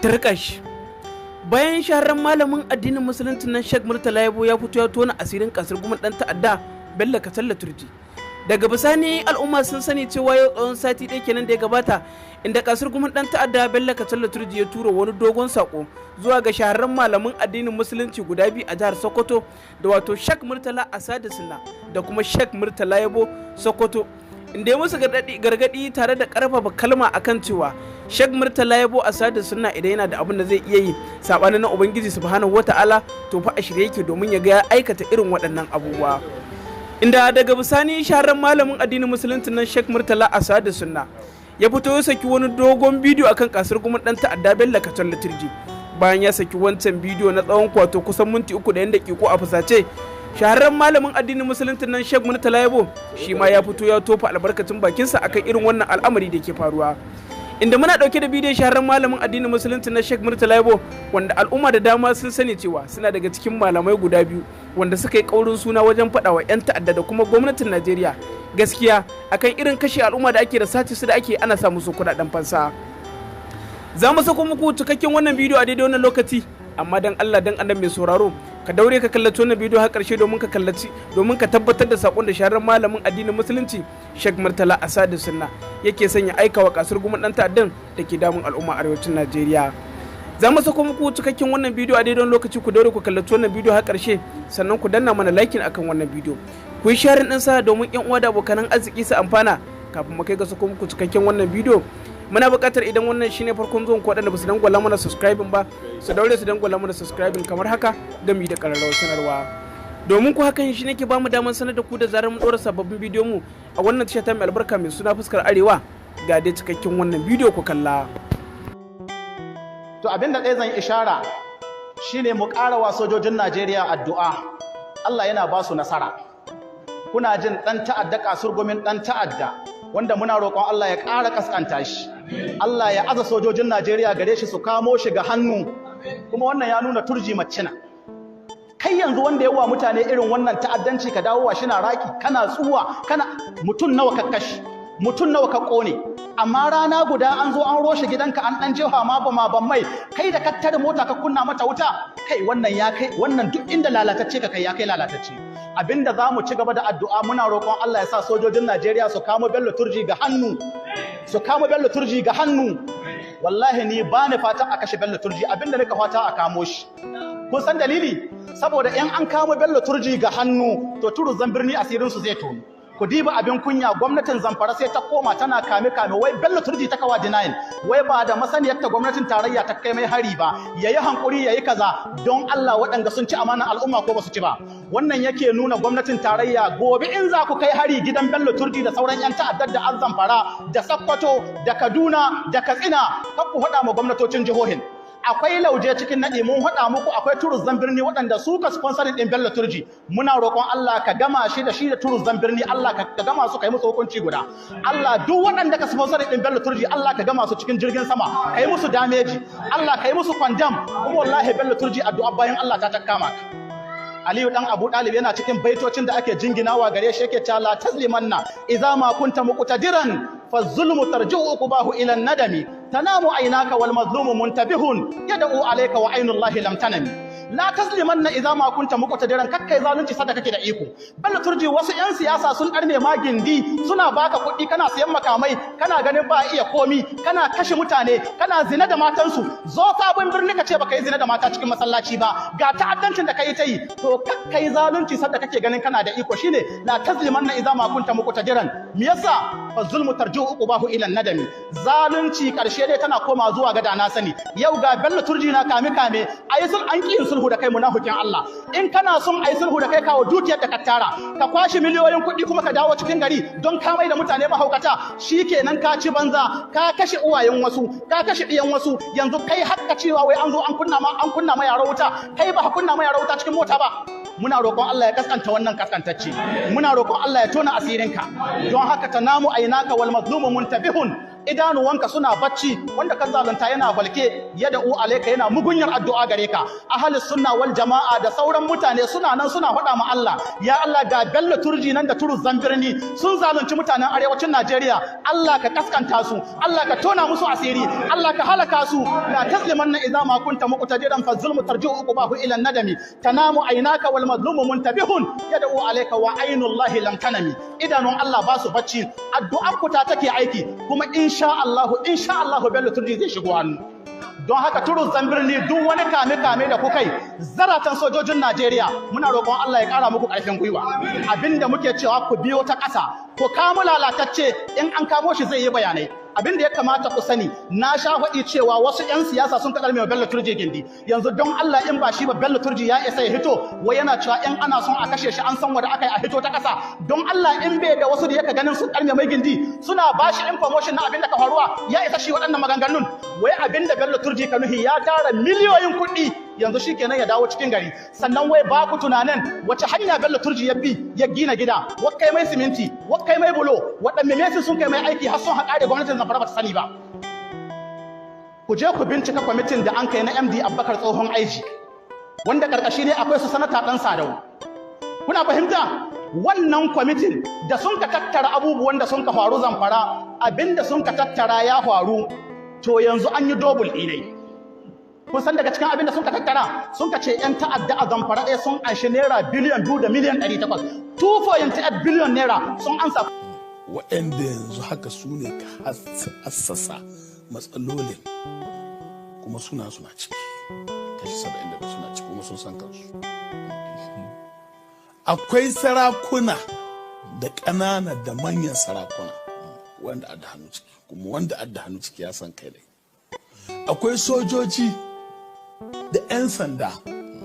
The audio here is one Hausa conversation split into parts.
Tarkash. Bayan shahararren malamin addinin Musulunci nan Sheikh Murtala Yabo ya fito ya tona asirin kasar gumin dan ta'adda Bello Katalla Turji. Daga bisani al'umma sun sani cewa yau tsawon sati ɗaya kenan da ya gabata, inda kasar gumin dan ta'adda Bello Katalla Turji ya tura wani dogon sako zuwa ga shahararren malamin addinin Musulunci guda biyu a jihar Sokoto, da wato Sheikh Murtala Asadu Sunna da kuma Sheikh Murtala Yabo Sokoto, inda ya musu gargaɗi tare da ƙarfafa kalma akan cewa Sheikh Murtala Yabo Asadu Sunna idan yana da abin da zai iya yi sabanin na Ubangiji Subhanahu Wata'ala, to fa a shirye yake domin ya ga ya aikata irin waɗannan abubuwa. Inda daga bisani shahararren malamin addinin Musulunci nan Sheikh Murtala Asadu Sunna ya fito ya saki wani dogon bidiyo akan kasar kuma dan ta'adda Bello Katalla Turji. Bayan ya saki wancan bidiyo na tsawon kwato kusan minti 3 da yan daƙiƙo, a fusace shahararren malamin addinin Musulunci nan Sheikh Murtala Yabo shi ma ya fito ya tofa albarkacin bakinsa akan irin wannan al'amari da ke faruwa. Inda muna dauke da bidiyon shahararren malamin addinin Musulunci na Sheikh Murtala Yabo, wanda al'umma da dama sun sani cewa suna daga cikin malamai guda biyu wanda suka yi kaurin suna wajen faɗa wa 'yan ta'adda da kuma gwamnatin Najeriya gaskiya akan irin kashe al'umma da ake da sace su da ake ana sa musu kuɗaɗen fansa. Za mu sako muku cikakken wannan bidiyo a daidai wannan lokaci, amma dan Allah dan Annabi mai sauraro, ka daure ka kallaci wannan bidiyo har karshe domin ka kallaci, domin ka tabbatar da sakon da shahararren malamin addinin Musulunci Sheikh Murtala Asadu Sunna yake son ya aika wa kasar gumin dan ta'addan da ke damun al'umma arewacin Najeriya. Za mu sako muku cikakken wannan bidiyo a daidai wannan lokaci, ku daure ku kallaci wannan bidiyo har karshe, sannan ku danna mana likin akan wannan bidiyo, ku yi sharing ɗinsa domin yan uwa da abokanan arziki su amfana. Kafin mu kai ga sako muku cikakken wannan bidiyo, muna buƙatar idan wannan shine farkon zuwan ku, waɗanda ba su dangwala mana subscribing ba, su daure su dangwala mana subscribing kamar haka, gami da ƙararrawar sanarwa, domin ku hakan shi nake ba mu damar sanar da ku da zarar mun ɗora sababbin bidiyon mu a wannan tasha ta mai albarka mai suna Fuskar Arewa. Ga dai cikakken wannan bidiyo, ku kalla. To, abin da ɗaya zan ishara shine mu ƙara wa sojojin Najeriya addu'a. Allah yana ba su nasara. Kuna jin ɗan ta'adda, kasurgumin ɗan ta'adda, wanda muna roƙon Allah ya ƙara ƙasƙanta shi. Allah ya aza sojojin Najeriya gare shi su kamo shi ga hannu. Kuma wannan ya nuna Turji macina. Kai yanzu wanda ya wa mutane irin wannan ta'addanci, ka dawo wa shi na raki, kana tsuwa, kana mutum nawa ka kashi, mutum nawa ka ƙone. Amma rana guda an zo an roshe gidanka, an ɗan jefa ma ba ban mai, kai da ka tare mota ka kunna mata wuta. Kai, wannan ya kai, wannan duk inda lalatacce ka kai ya kai lalatacce. Abinda za mu ci gaba da addu'a, muna roƙon Allah ya sa sojojin Najeriya su kamo Bello Turji ga hannu, su kamo Bello Turji ga hannu. Wallahi ni ba ni fatan a kashe Bello Turji, abinda nika fata a kamo shi. Kun san dalili? Saboda in an kamo Bello Turji ga hannu, to turuzan birni asirin su zai tono. Ku diba abin kunya, gwamnatin Zamfara sai ta koma tana kame kame, wai Bello Turji ta kawa denying, wai ba da masaniyar ta gwamnatin tarayya ta kai mai hari ba, yayi hankuri, yayi kaza. Don Allah, waɗanda sun ci amanan al'umma ko ba su ci ba? Wannan yake nuna gwamnatin tarayya, gobe in za ku kai hari gidan Bello Turji da sauran yan ta'addar da an Zamfara da Sakkwato da Kaduna da Katsina, kar ku faɗa ma gwamnatocin jihohin. Akwai lauje cikin naɗi. Mun haɗa muku akwai turuzzan birni waɗanda su ka sponsoring ɗin Bello Turji. Muna roƙon Allah ka gama shi da shi da turuzzan birni. Allah ka gama su, kai musu hukunci guda. Allah, duk waɗanda ka sponsoring ɗin Bello Turji, Allah ka gama su cikin jirgin sama, kai musu damage. Allah ka yi musu kwandam. Kuma wallahi Bello Turji, addu'a bayan Allah ta kama ka. Aliyu dan Abu Dalib yana cikin baitocin da ake jinginawa gare shi yake cewa: "La tazlimanna idza ma kunta muqtadiran, fa zulmu tarji'u uqbahu ila nadami, tanamu aynaka wal mazlumu muntabihun, yad'u alayka wa aynullahi lam tanami." La tazlimanna idza ma kunta muqtadiran, kakkai zalunci sada kake da iko. Bello Turji, wasu yan siyasa sun darme ma gindi, suna baka kuɗi kana siyan makamai, kana ganin ba iya komi, kana kashe mutane, kana zina da matansu. Zo Sabon Birni ka ce baka yi zina da mata cikin masallaci ba, ga ta'addancin da kai ta yi. To, kakkai zalunci sadda kake ganin kana da iko, shine la tazlimanna idza ma kunta muqtadiran. Me yasa? Fa zulmu tarji'u uqbahu ila nadami, zalunci karshe dai tana koma zuwa ga dana sani. Yau ga Bello Turji na kame kame ayi sul, an ki sulhu da kai. Munafikin Allah, in kana son ayi sulhu da kai, kawo dukiyar da ka tara. Ka kwashi miliyoyin kuɗi kuma ka dawo cikin gari don ka mai da mutane mahaukata, shikenan ka ci banza. Ka kashe uwayen wasu, ka kashe ɗiyan wasu. Yanzu kai hakka cewa wai an zo an kunna ma yara wuta, kai ba ka kunna ma yara wuta cikin mota ba. Muna roƙon Allah ya kaskanta wannan kaskantacce. Muna roƙon Allah ya tona asirinka. Don haka, tanamu aynaka wal mazlumu muntabihun. Idanuwanka suna bacci, wanda ka zalunta yana falke, yad'u alayka, yana mugunyar addu'a gare ka. Ahlus sunna wal jama'a da sauran mutane suna nan suna faɗa ma Allah, ya Allah, ga Bello Turji nan da Turu Zambirni sun zalunci mutanen arewacin Najeriya, Allah ka kaskanta su, Allah ka tona musu asiri, Allah ka halaka su. La tazlimanna idza ma kunta muqtadiran, fa zulmu tarji'u uqbahu ila nadami. Tanamu aynaka wal mazlumu muntabihun, yad'u alayka wa aynullahi lam tanami. Idanun Allah ba su bacci, addu'ar ku ta take aiki, kuma insha Allah, insha Allah, Bello Turji zai shigo hannu. Don haka Turu Zambirni, duk wani kame kame da kuka yi, zaratan sojojin Najeriya, muna roƙon Allah ya ƙara muku ƙarfin gwiwa. Abinda muke cewa, ku biyo ta ƙasa ku kamo lalatacce. In an kamo shi, zai yi bayanai. Abinda ya kamata ku sani, na sha faɗi cewa wasu 'yan siyasa sun kaɗar mai Bello Turji gindi. Yanzu don Allah, in ba shi ba, Bello Turji ya isa ya hito wai yana cewa in ana son a kashe shi, an san wanda aka yi, a hito ta ƙasa? Don Allah, in bai da wasu da yaka ganin sun ƙarme mai gindi suna ba shi information na abin da ka faruwa, ya isa shi waɗannan maganganun? Wai abin da Bello Turji ka nuhi, ya tara miliyoyin kuɗi, yanzu shi kenan ya dawo cikin gari. Sannan wai ba ku tunanin wace hanya Bello Turji ya bi ya gina gida, wa kai mai siminti, wa kai mai bulo, waɗanne mesi sun kai mai aiki har sun haƙa da gwamnatin Zamfara ba ta sani ba? Ku je ku bincika kwamitin da an kai na MD Abubakar, tsohon aiji, wanda karkashi ne akwai su sanata ɗan Sadau. Kuna fahimta? Wannan kwamitin da sun ka tattara abubuwan da sun ka faru Zamfara, abinda sun ka tattara ya faru, to yanzu an yi double ɗinai. Kun san daga cikin abin da sun ka tattara, sun ka ce 'yan ta'adda a Zamfara ɗaya sun anshi naira biliyan 2 da miliyan 800, 2.8 biliyon naira sun ansa. Waɗanda yanzu haka su ne ka hassasa matsalolin, kuma suna ciki, kashi 70 suna ciki, kuma sun san kansu. Akwai sarakuna da ƙanana da manyan sarakuna wanda adda hannu ciki, kuma wanda adda hannu ciki ya san kai ne. Akwai sojoji da 'yan sanda,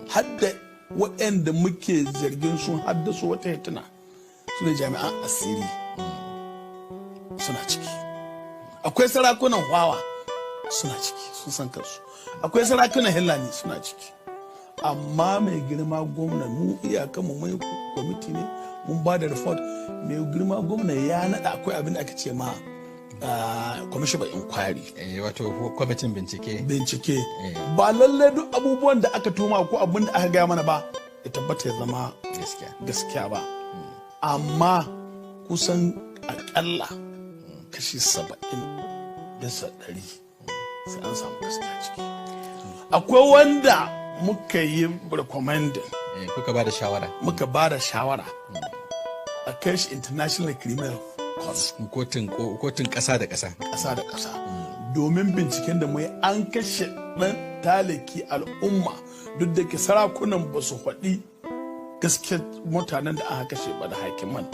hadda waɗanda muke zargin sun haddasa wata hituna, su ne jami'an asiri, suna ciki. Akwai sarakunan hawa, suna ciki, sun san kansu. Akwai sarakunan hillani, suna ciki. Amma mai girma gwamna, mu iyakanmu mai kwamiti ne, mun ba da report. Mai girma gwamna ya naɗa, akwai abin da aka ce ma commission of inquiry. Wato kwamitin bincike. Bincike. Ba lalle duk abubuwan da aka tuma ko abin da aka gaya mana ba ya tabbata ya zama gaskiya. Gaskiya ba, amma kusan akalla kashi 70% sai an samu gaskiya ciki. Akwai wanda muka yi recommending. Kuka ba da shawara. Muka ba da shawara a kai shi International Criminal Court. Kotun ƙasa da ƙasa. Ƙasa da ƙasa, domin binciken da mai an kashe ɗan taliki al'umma, duk da ke sarakunan ba su faɗi gaske mutanen da aka kashe ba da hakiman.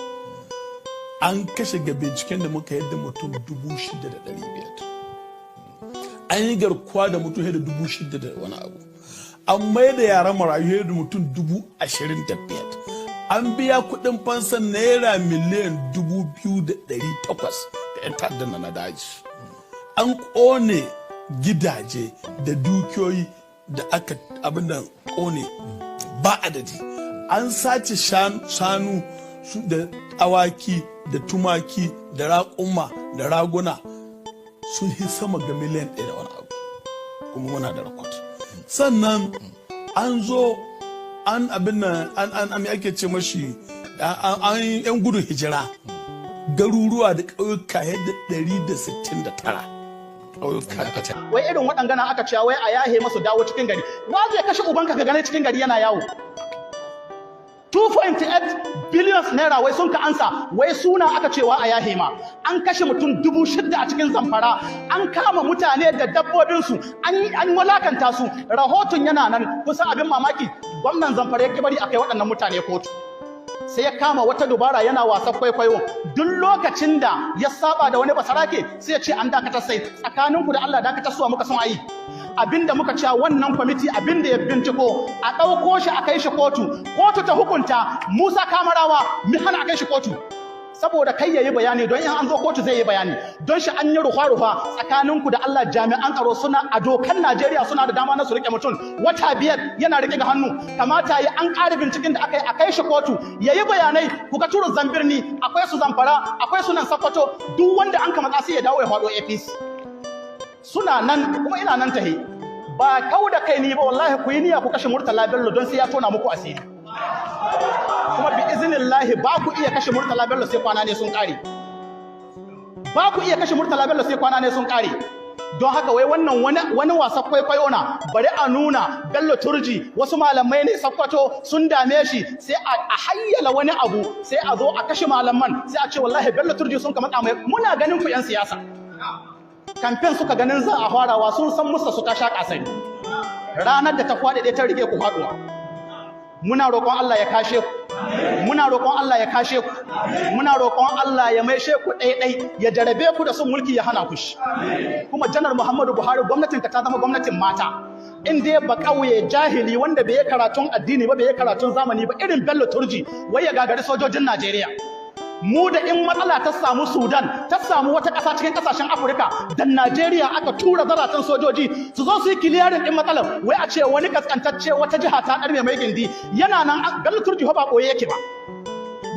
An kashe, ga binciken da muka yadda, mutum 6,500. An yi garkuwa da mutum da 6,000 da wani abu. An mai da yaran marayu da mutum 25,000. An biya kuɗin fansan naira miliyan 2,800 ga 'yan ta'addan na daji. An ƙone gidaje da dukiyoyi da aka abin da ƙone ba adadi. An sace shanu su da awaki da tumaki da raƙuma da raguna sun yi sama ga miliyan 1 da wani abu, kuma muna da record. Sannan an zo an abin nan, an ake ce mashi, an yan gudun hijira, garuruwa da ƙauyuka yadda 169 ƙauyuka. Wai irin waɗangana aka cewa wai a yahe masu dawo cikin gari. Wa zai kashe ubanka ka gane cikin gari yana yawo? 2.8 billion naira wai sun ka ansa, wai suna aka cewa a yahe ma. An kashe mutum 6,000 a cikin Zamfara, an kama mutane da dabbobinsu, an walakanta su. Rahoton yana nan. Kusan abin mamaki, gwamnan Zamfara ya bari akai waɗannan mutane kotu, sai ya kama wata dubara yana wasan kwaikwayo. Duk lokacin da ya saba da wani basarake, sai ya ce an dakatar. Sai tsakaninku da Allah, dakatar suwa muka son ayi? Abinda muka cewa, wannan kwamiti abinda ya binciko, a ɗauko shi a kai shi kotu, kotu ta hukunta. Musa Kamarawa, mi hana a kai shi kotu? Saboda kai yayi bayani, don in an zo kotu zai yi bayani. Don shi an yi rufa-rufa tsakaninku da Allah. Jami'an tsaro suna a dokan Najeriya suna da dama na su rike mutum wata 5 yana rike ga hannu. Kamata yi an ƙara binciken da aka yi, a kai shi kotu yayi bayanai. Ku ga turu Zambirni, akwai su Zamfara, akwai su nan Sokoto. Duk wanda an kama sai ya dawo ya faɗo APC. Suna nan kuma ina nan tahi, ba kau da kai ni ba. Wallahi ku yi niyya ku kashe Murtala Bello, don sai ya tona muku asiri. Kuma bi iznillahi ba ku iya kashe Murtala Bello sai kwana ne sun kare. Ba ku iya kashe Murtala Bello sai kwana ne sun kare. Don haka wai wannan wani wasa kwaikwayo na bari a nuna Bello Turji, wasu malamai ne Sakkwato sun dame shi, sai a hayyala wani abu, sai a zo a kashe malaman, sai a ce wallahi Bello Turji sun kamata mai. Muna ganin ku yan siyasa, kamfen suka ganin za a farawa, sun san musa su ta sha kasari. Ranar da ta kwaɗe ɗaya ta rige ku faɗuwa. Muna roƙon Allah ya kashe ku, muna roƙon Allah ya kashe ku, muna roƙon Allah ya maishe ku ɗaiɗai, ya jarabe ku da son mulki ya hana ku shi. Kuma Janar Muhammadu Buhari, gwamnatin ka ta zama gwamnatin mata. In dai ba ƙauye jahili wanda bai yi karatun addini ba, bai yi karatun zamani ba, irin Bello Turji, wai ya gagari sojojin Najeriya. Mu da in matsala ta samu Sudan, ta samu wata ƙasa cikin ƙasashen Afirka, da Najeriya aka tura zaratan sojoji su zo su yi clearing din matsalar, wai a ce wani kaskantacce wata jiha ta ɗarme mai gindi yana nan. Bello Turji ba ɓoye yake ba,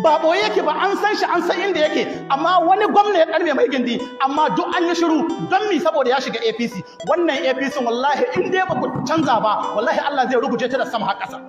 ba ɓoye yake ba, an san shi, an san inda yake, amma wani gwamna ya ɗarme mai gindi, amma duk an yi shiru. Don mi? Saboda ya shiga APC. Wannan APC, wallahi in dai ba ku canza ba, wallahi Allah zai ruguje ta da sama har ƙasa.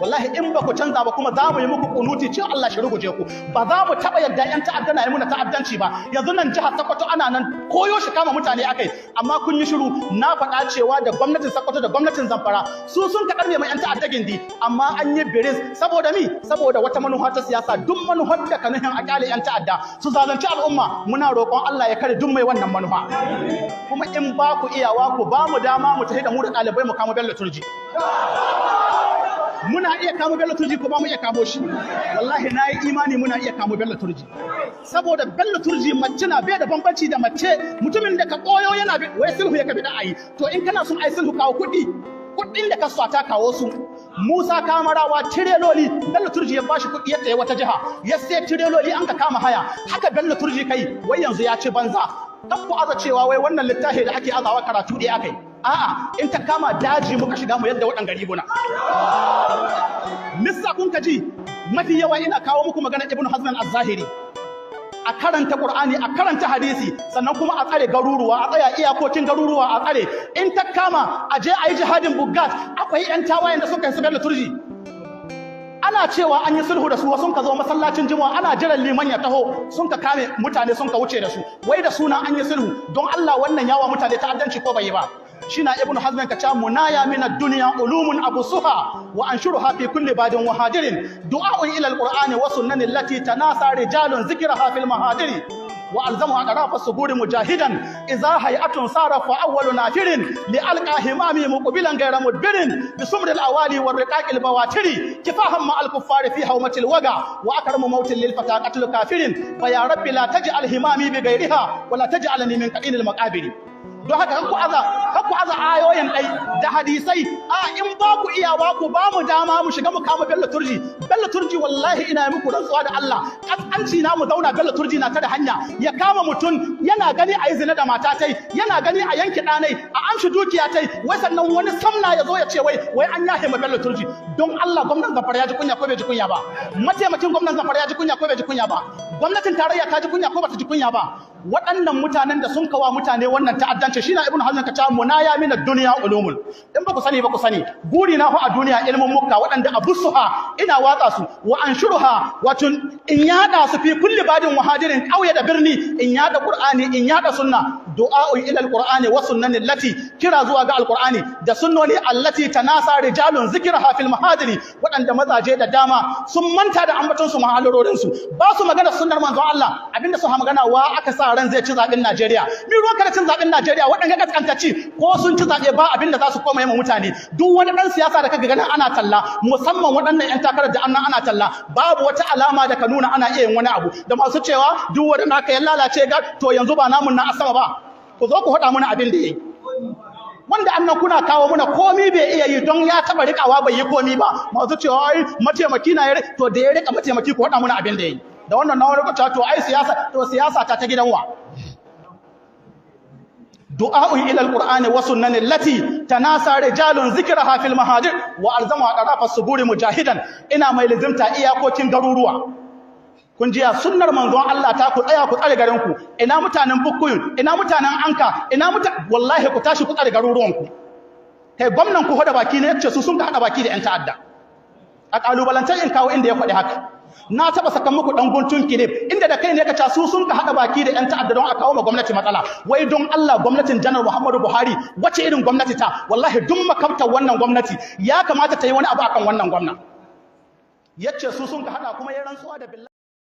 Wallahi in ba ku canza ba, kuma za mu yi muku kunuti cewa Allah shi ruguje ku. Ba za mu taɓa yadda yan ta'adda na yi muna ta'addanci ba. Yanzu nan jihar Sokoto ana nan koyo shi kama mutane akai, amma kun yi shiru. Na faɗa cewa da gwamnatin Sokoto da gwamnatin Zamfara su sun kaɗar ne mai yan ta'adda gindi, amma an yi biris. Saboda mi? Saboda wata manufa ta siyasa. Duk manufar da ka nuhin a kyale yan ta'adda su zalunci al'umma, muna roƙon Allah ya kare duk mai wannan manufa. Kuma in ba ku iyawa, ku ba mu dama mu tafi da mu da ɗalibai mu kama Bello Turji. Muna iya kamo Bello Turji ko ba mu iya kamo shi? Wallahi na yi imani muna iya kamo Bello Turji, saboda Bello Turji mace na bai da bambanci da mace. Mutumin da ka koyo yana wai sulhu ya kabi da ayi, to in kana son ayi sulhu, kawo kuɗi. Kuɗin da ka swata, kawo su. Musa Kamarawa, tireloli Bello Turji ya bashi kuɗi, ya tayi wata jiha ya sai tireloli an ka kama haya. Haka Bello Turji kai, wai yanzu ya ci banza. Kan ku aza cewa wai wannan littafi da ake azawa karatu ɗaya akai. A'a, in ta kama daji muka shiga mu yadda waɗan gari buna. Nissa kun ka ji mafi yawa ina kawo muku magana Ibn Hazm az-Zahiri. A karanta Qur'ani, a karanta hadisi, sannan kuma a tsare garuruwa, a tsaya iyakokin garuruwa a tsare. In ta kama a je a yi jihadin Buggat, akwai yan tawayen da suka yi su Bello Turji. Ana cewa an yi sulhu da su, sun ka zo masallacin Juma'a, ana jiran liman ya taho, sun ka kame mutane sun ka wuce da su, wai da suna an yi sulhu. Don Allah, wannan yawa mutane ta'addanci ko bai yi ba? Shina Ibnu Hazm ka ce munaya min ad-dunya ulumun abusuha wa anshuruha fi kulli badin wa hadirin, du'a'un ila al-qur'ani wa sunnani allati tanasa rijalun zikraha fil mahadiri, wa alzamu adrafa suguri mujahidan idza hay'atun sara fa awwalu nafirin li alqa himami muqbilan ghayra mudbirin bi sumril awali war riqaqil bawatiri kifahan ma al kuffari fi hawmatil waga wa akramu mautin lil fata qatlu kafirin. Fa ya rabbi la taj'al himami bi ghayriha wa la taj'alni min qadinil maqabiri. Don haka kan ku aza ayoyin ɗai da hadisai. A in ba ku iyawa, ku ba mu dama mu shiga mu kama Bello Turji. Bello Turji, wallahi ina muku rantsuwa da Allah, kaskanci na mu zauna Bello Turji na ta da hanya ya kama mutum, yana gani a yi zina da mata tai, yana gani a yanke ɗanai, a amshi dukiya tai, wai sannan wani samna ya zo ya ce wai an yahe ma Bello Turji. Don Allah, gwamnan Zamfara ya ji kunya ko bai ji kunya ba? Mataimakin gwamnan Zamfara ya ji kunya ko bai ji kunya ba? Gwamnatin tarayya ta ji kunya ko bata ji kunya ba? Waɗannan mutanen da sun kawa mutane wannan ta'addanci, shi na Ibnu Hazm ka ta munaya min ad-dunya ulumul. In ba ku sani ba, ku sani, guri na fa a duniya ilmin mukka waɗanda abusuha, ina watsa su, wa anshuruha, wato in yada su, fi kulli badin wahadirin, ƙauye da birni, in yada Qur'ani, in yada sunna. Du'a'u ila al-Qur'ani wa sunnani allati, kira zuwa ga al-Qur'ani da sunnoni, allati tanasa rijalun zikraha fil mahadiri, waɗanda mazaje da dama sun manta da ambaton su mahalorin su, ba su magana sunnar manzon Allah. Abinda su ha magana, wa aka sa ran zai ci zaben Najeriya? Mi ruwan ka da cin zaben Najeriya? Waɗanda kaskantaci ko sun ci zaɓe, ba abinda za su koma yi ma mutane. Duk wani ɗan siyasa da kaga ganin ana talla, musamman waɗannan 'yan takarar da annan ana talla, babu wata alama da ka nuna ana iya yin wani abu. Da masu cewa duk wanda naka ya lalace ga, to yanzu ba namun na asama ba, ku zo ku faɗa mana abin da yayi. Wanda annan kuna kawo muna komi bai iya yi, don ya taɓa riƙawa bai yi komi ba. Masu cewa ai mataimaki na ya, to da ya riƙa mataimaki, ku faɗa mana abin da yayi. Da wannan na wani to ai siyasa, to siyasa ta ta gidan wa? Du'a'un ila alqur'ani wa sunnani allati tanasa rijalun zikraha fil mahajir wa alzamu adrafa suburi mujahidan. Ina mai lizimta iyakokin garuruwa. Kun jiya sunnar manzon Allah ta ku tsaya ku tsare garin ku. Ina mutanen Bukkuyun, ina mutanen Anka, ina muta, wallahi ku tashi ku tsare garuruwan ku. Kai, gwamnan ku hada baki ne yace su sun ka hada baki da yan ta'adda. A kalubalantar in kawo inda ya faɗi haka. Na taba saka muku dan guntun clip inda da kai ne ka su sun ka hada baki da yan ta'adda don a kawo ma gwamnati matsala. Wai don Allah, gwamnatin Janar Muhammadu Buhari wace irin gwamnati ta? Wallahi duk makamtar wannan gwamnati ya kamata ta yi wani abu akan wannan gwamna. Yace su sun ka hada, kuma ya rantsuwa da billahi.